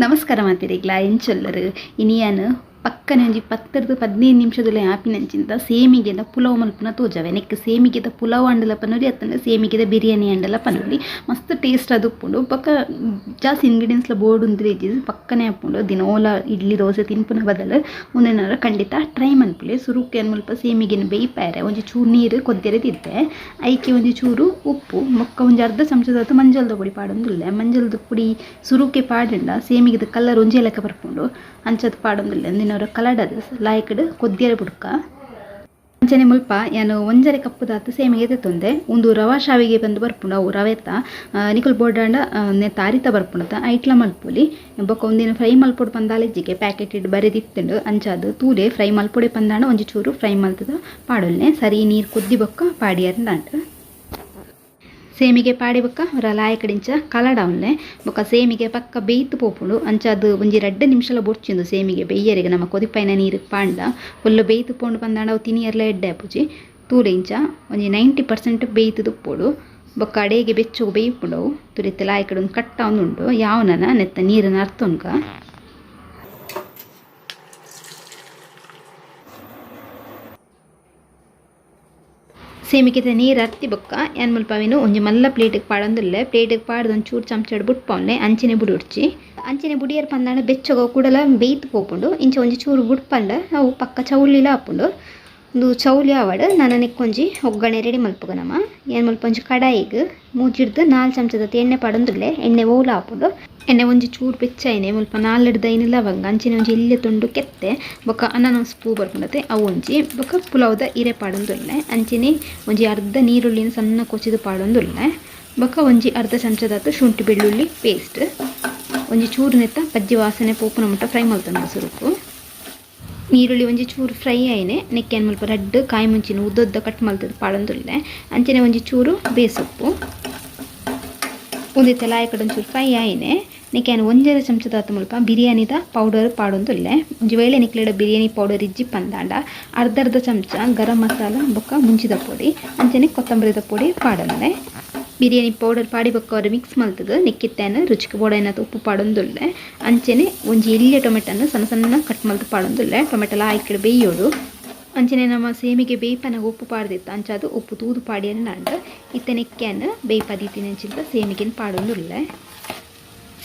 ನಮಸ್ಕಾರ ಮಾತಿರಿಗ್ಲಾ ಎಂಚೊಲ್ಲರು ಇನಿಯನ್ ಪಕ್ಕನೆ ಒಂಜಿ 10-15 ನಿಮಿಷದಲ್ಲೇ ಆಪಿನಂಚಿಂತ ಸೇಮಿಗೆದ ಪುಲಾವ್ ಮಲ್ಪುನ ತೋಜವೆ. ನೆಕ್ ಸೇಮಿಗೆದ ಪುಲಾವ್ ಅಂಡಲ ಪನೊಲಿ ಅತ್ತಂಡ ಸೇಮಿಗೆದ ಬಿರಿಯಾನಿ ಅಂಡಲ ಪನೊಲಿ ಮಸ್ತ್ ಟೇಸ್ಟ್ ಅದು ಉಪ್ಪುಂಡು. ಬೊಕ್ಕ ಜಾಸ್ತಿ ಇಂಗ್ರೀಡಿಯೆಂಟ್ಸ್ಲ ಬೋರ್ಡ್ ಉಂದು ಪಕ್ಕನೆ ಆಪುಂಡು. ದಿನೋಲ ಇಡ್ಲಿ ದೋಸೆ ತಿನ್ಪುನ ಬದಲು ಉಂದೆನಾರ ಖಂಡಿತ ಟ್ರೈ ಮನ್ಪುಲೆ. ಸುರುಕ್ಕೆ ಮುಲ್ಪ ಸೇಮಿಗೆನ ಬೇಯ್ಪಾರೆ ಒಂಜಿ ಚೂರು ನೀರು ಕೊದ್ದಿರದಿತ್ತೆ, ಐಕೆ ಒಂಜಿ ಚೂರು ಉಪ್ಪು ಬೊಕ್ಕ ಒಂಜಿ ಅರ್ಧ ಚಮಚದಾತು ಮಂಜಲ್ದ ಪೊಡಿ ಪಾಡೊಂದುಲ್ಲೆ. ಮಂಜಲ್ದ ಪೊಡಿ ಸುರುಕ್ಕೆ ಪಾಡಂಡ ಸೇಮಿಗೆದ ಕಲರ್ ಒಂಜೇ ಲೆಕ್ಕ ಬರ್ಪುಂಡು, ಅಂಚದ ಪಾಡೊಂದುಲ್ಲೆ. ಒಂದಿನವರ ಕಲಡದು ಲಾಯ್ಕಡ್ ಕೊದ್ದಿಯರೆ ಬುಡ್ಕ. ಅಂಚನೆ ಮುಲ್ಪ ಯಾನು 1.5 ಕಪ್ಪುದಾತು ಸೇಮಿಗೆ ತೆತ್ತೊಂದೆ. ಉಂದು ರವಾ ಶಾವಿಗೆ ಬಂದು ಬರ್ಪುಂಡು, ಅವು ರವೆತ ನಿಕುಲ್ ಬೋಡಾಂಡ ನೆತ್ತ ಅರಿತ ಬರ್ಪುಂಡತ ಐಟ್ಲ ಮಲ್ಪೊಲಿ. ಬೊಕ್ಕ ಒಂದಿನ ಫ್ರೈ ಮಲ್ಪೊಡು ಪಂದಾಲೆಜ್ಜಿಗೆ ಪ್ಯಾಕೆಟ್ ಇಡ್ ಬರೆದಿತ್ತುಂಡು, ಅಂಚಾದು ತೂಲೆ ಫ್ರೈ ಮಲ್ಪೊಡೆ ಪಂದಾಂಡ ಒಂಜಿ ಚೂರು ಫ್ರೈ ಮಲ್ತದ ಪಾಡೊಲ್ನೆ. ಸರಿ ನೀರು ಕೊದ್ದಿ ಬೊಕ್ಕ ಪಾಡಿಯರ್ಂದಾಂಡ್. ಸೇಮಿಗೆ ಪಾಡಿ ಬೊಕ್ಕ ಅವರ ಲಾಯಕಡಿಂಚ ಕಲಡವನ್ನೆ ಬೊಕ್ಕ ಸೇಮಿಗೆ ಪಕ್ಕ ಬೇಯ್ತು ಪೋಪುಂಡು. ಅಂಚಾದು ಒಂಜಿ 2 ನಿಮಿಷಲ ಬೊಡ್ಚಿಂದು ಸೇಮಿಗೆ ಬೇಯ್ಯರಿಗೆ ನಮ್ಮ ಕೊದಿಪೈನ ನೀರು ಪಾಂಡ ಫುಲ್ಲು ಬೇಯ್ತು ಪೋಂಡು ಪಂದಾಂಡ ಅವು ತಿನಿಯರ್ಲ ಎಡ್ಡೆ ಆಪುಜಿ. ತೂಲೆ ಇಂಚ ಒಂಜಿ 90% ಬೇಯ್ತು ತುಪ್ಪೋಡು. ಬೊಕ್ಕ ಅಡೇಗೆ ಬೆಚ್ಚುಗು ಬೇಯ್ಪುಂಡವು ತುರಿತ್ತೆ ಲಾಯಕಡೆ ಒಂದು ಕಟ್ಟ ಉಂಡು ಯಾವನನ ನೆತ್ತ ನೀರನ್ನು ಅರ್ತೊನ್ಕ. ಸೇಮಿಗೆ ನೀರು ಅರ್ತಿ ಬೊಕ್ಕ ಏನ್ ಮುಲ್ಪವಿನು ಒಂಜಿ ಮಲ್ಲ ಪ್ಲೇಟಿಗೆ ಪಾಡೊಂದುಲ್ಲೆ. ಪ್ಲೇಟಿಗೆ ಪಾಡ್ದು ಒಂಚೂರು ಚಮಚಡ್ ಬುಟ್ಪವನ್ನೆ ಅಂಚನೆ ಬುಡುಡ್ಚಿ. ಅಂಚನೆ ಬುಡಿಯರ್ ಪಂದಾಂಡ ಬೆಚ್ಚಗ ಕೂಡಲ ಬೇಯ್ತು ಪೋಪುಂಡು. ಇಂಚ ಒಂಜಿ ಚೂರು ಬುಟ್ಪಂಡ ಅವು ಪಕ್ಕ ಚೌಲಿಲ ಆಪುಂಡು. ಉಂದು ಚೌಲಿ ಆವಡ್ ನನನೆಕ್ಕೊಂಜಿ ಒಗ್ಗರಣೆ ರೆಡಿ ಮಲ್ಪುಗ ನಮ. ಏನ್ ಮುಲ್ಪ ಒಂಜಿ ಕಡಾಯಿಗ್ 3-4 ಚಮಚದ ಎಣ್ಣೆ ಪಾಡೊಂದುಲ್ಲೆ. ಎಣ್ಣೆ ಓಲ ಆಪುಂಡು. ಎಣ್ಣೆ ಒಂಜಿ ಚೂರು ಬೆಚ್ಚಾಯಿನೆ ಮುಲ್ಪ 4-5 ಲವಂಗ ಅಂಚನೆ ಒಂಜಿ ಎಲ್ಯ ತುಂಡು ಕೆತ್ತೆ ಬೊಕ್ಕ ಅನಾನಸ್ ಪೂ ಬರ್ಪುಂಡತೆ ಅವು ಒಂಜಿ ಬೊಕ್ಕ ಪುಲಾವ್ದ ಇರೆ ಪಾಡೊಂದುಲ್ಲೆ. ಅಂಚನೆ ಒಂಜಿ ಅರ್ಧ ನೀರುಳ್ಳಿನ ಸಣ್ಣ ಕೊಚಿದು ಪಾಡೊಂದುಲ್ಲೆ. ಬೊಕ್ಕ ಒಂಜಿ ಅರ್ಧ ಚಮಚದಾತು ಶುಂಠಿ ಬೆಳ್ಳುಳ್ಳಿ ಪೇಸ್ಟ್ ಒಂಜಿ ಚೂರು ನೆತ್ತ ಪಜ್ಜಿ ವಾಸನೆ ಪೋಪುನ ಮುಟ್ಟ ಫ್ರೈ ಮಲ್ತೊಂದು ಸುರುಕು. ನೀರುಳ್ಳಿ ಒಂಜಿ ಚೂರು ಫ್ರೈ ಆಯ್ನೆ ನೆಕ್ಕೆ ಮುಲ್ಪ 2 ಕಾಯಿ ಮುಂಚಿನ ಉದ್ದೊದ್ದ ಕಟ್ ಮಲ್ತದ ಪಾಡೊಂದುಲ್ಲೆ. ಅಂಚನೆ ಒಂಜಿ ಚೂರು ಬೇಸೊಪ್ಪು ಒಂದಿತ್ತೆ ಲಾಯಕಡ್ ಒಂಚೂರು ಫ್ರೈ ಆಯ್ನೆ ನೆಕ್ಕೆ 1.5 ಚಮಚದಾತು ಮುಲ್ಪ ಬಿರಿಯಾನಿದ ಪೌಡರ್ ಪಾಡೊಂದುಲ್ಲೆ. ಒಂಜಿ ವೇಳೆ ನಿಕ್ಲೆಡ ಬಿರಿಯಾನಿ ಪೌಡರ್ ಇಜ್ಜಿ ಪಂದಾಂಡ ಅರ್ಧ ಅರ್ಧ ಚಮಚ ಗರಂ ಮಸಾಲ ಬೊಕ್ಕ ಮುಂಚಿದ ಪೊಡಿ ಅಂಚನೆ ಕೊತ್ತಂಬರಿದ ಪೊಡಿ ಪಾಡೊಂದೆ. ಬಿರಿಯಾನಿ ಪೌಡರ್ ಪಾಡಿ ಬೊಕ್ಕ ಅವರು ಮಿಕ್ಸ್ ಮಲ್ತದ ನೆಕ್ಕಿತ್ತೇನ ರುಚಿಗೆ ಬೋಡೈನತ ಉಪ್ಪು ಪಾಡೊಂದುಲ್ಲೆ. ಅಂಚನೆ ಒಂಜಿ ಎಲ್ಯ ಟೊಮೆಟೊನ ಸಣ್ಣ ಸಣ್ಣ ಕಟ್ ಮಲ್ತು ಪಾಡೊಂದುಲ್ಲೆ. ಟೊಮೆಟೊಲ ಆಯ್ಕಡೆ ಬೇಯೋಡು. ಅಂಚನೆ ನಮ್ಮ ಸೇಮಿಗೆ ಬೇಯ್ಪನಾಗ ಉಪ್ಪು ಪಾಡ್ದಿತ್ತು, ಅಂಚಾದು ಉಪ್ಪು ತೂದು ಪಾಡಿಯನ್ನಾಂಡ್ ಇತ್ತೆ ನೆಕ್ಕ್ಯಾನ ಬೇಯ್ಪದೀತಿನಂಚಿಂತ ಸೇಮಿಗೆನ ಪಾಡೊಂದುಲ್ಲೆ.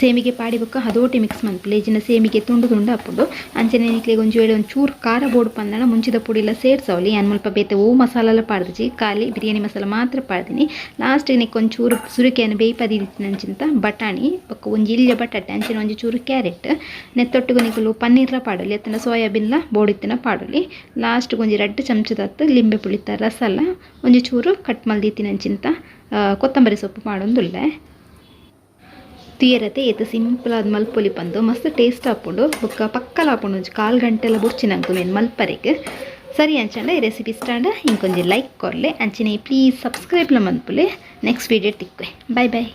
ಸೇಮಿಗೆ ಪಾಡಿ ಬೊಕ್ಕ ಹದೋಟಿ ಮಿಕ್ಸ್ ಮನ್ಪುಲೆ. ಇಜಿನ ಸೇಮಿಗೆ ತುಂಡು ತುಂಡು ಆಪುಂಡು. ಅಂಚನೆ ನಿಕ್ಲೆಗ್ ಒಂಜಿ ವೇಳೆ ಒಂಚೂರು ಖಾರ ಬೋಡು ಪಂದಾಂಡ ಮುಂಚಿದ ಪೊಡಿಲ ಸೇರ್ಸವಲಿ. ಯಾನ್ ಮುಲ್ಪ ಬೇತೆ ಓ ಮಸಾಲೆಲ ಪಾಡ್ದಿಜಿ, ಖಾಲಿ ಬಿರಿಯಾನಿ ಮಸಾಲ ಮಾತ್ರ ಪಾಡ್ದಿನಿ. ಲಾಸ್ಟಿಗೆ ನೆಕ್ ಒಂಚೂರು ಸುರುಕೆಯನ್ನು ಬೇಯ್ಪದೀತಿನಂಚಿಂತ ಬಟಾಣಿ ಬೊಕ್ಕ ಒಂಜಿ ಎಲ್ಯ ಬಟಾಟೆ ಅಂಚನೆ ಒಂಜಿ ಚೂರು ಕ್ಯಾರೆಟ್ ನೆತ್ತೊಟ್ಟಿಗೆ ನಿಕುಲು ಪನ್ನೀರ್ಲ ಪಾಡೊಲಿ ಅತ್ತಂಡ ಸೋಯಾಬೀನ್ಲ ಬೋಡಿತ್ತಿನ ಪಾಡೊಲಿ. ಲಾಸ್ಟ್ಗೆ ಒಂಜಿ 2 ಚಮಚದತ್ತು ಲಿಂಬೆ ಪುಳಿತ ರಸಲ ಒಂಜಿ ಚೂರು ಕಟ್ ಮಲ್ದೀತಿನಂಚಿಂತ ಕೊತ್ತಂಬರಿ ಸೊಪ್ಪು ಪಾಡೊಂದುಲ್ಲೆ. ತುಯರತೆ ಏತ್ ಸಿಂಪಲ್ ಆದ್ ಮಲ್ಪೊಲಿ ಪಂದು ಮಸ್ತ್ ಟೇಸ್ಟ್ ಆಪುಂಡು. ಬೊಕ್ಕ ಪಕ್ಕಲ ಆಪುಂಡು. ಒಂಜಿ 1/4 ಗಂಟೆಲ ಬೊಡ್ಚಿನಂಕು ಮೇನ್ ಮಲ್ಪರೆಗ್. ಸರಿ ಅಂಚಂಡ ಈ ರೆಸಿಪಿ ಇಷ್ಟ ಇಂಕೊಂಜಿ ಲೈಕ್ ಕೊರ್ಲೆ. ಅಂಚನೆ ಪ್ಲೀಸ್ ಸಬ್ಸ್ಕ್ರೈಬ್ಲ ಮನ್ಪುಲೆ. ನೆಕ್ಸ್ಟ್ ವೀಡಿಯೋ ತಿಕ್ವೆ. Bye boy.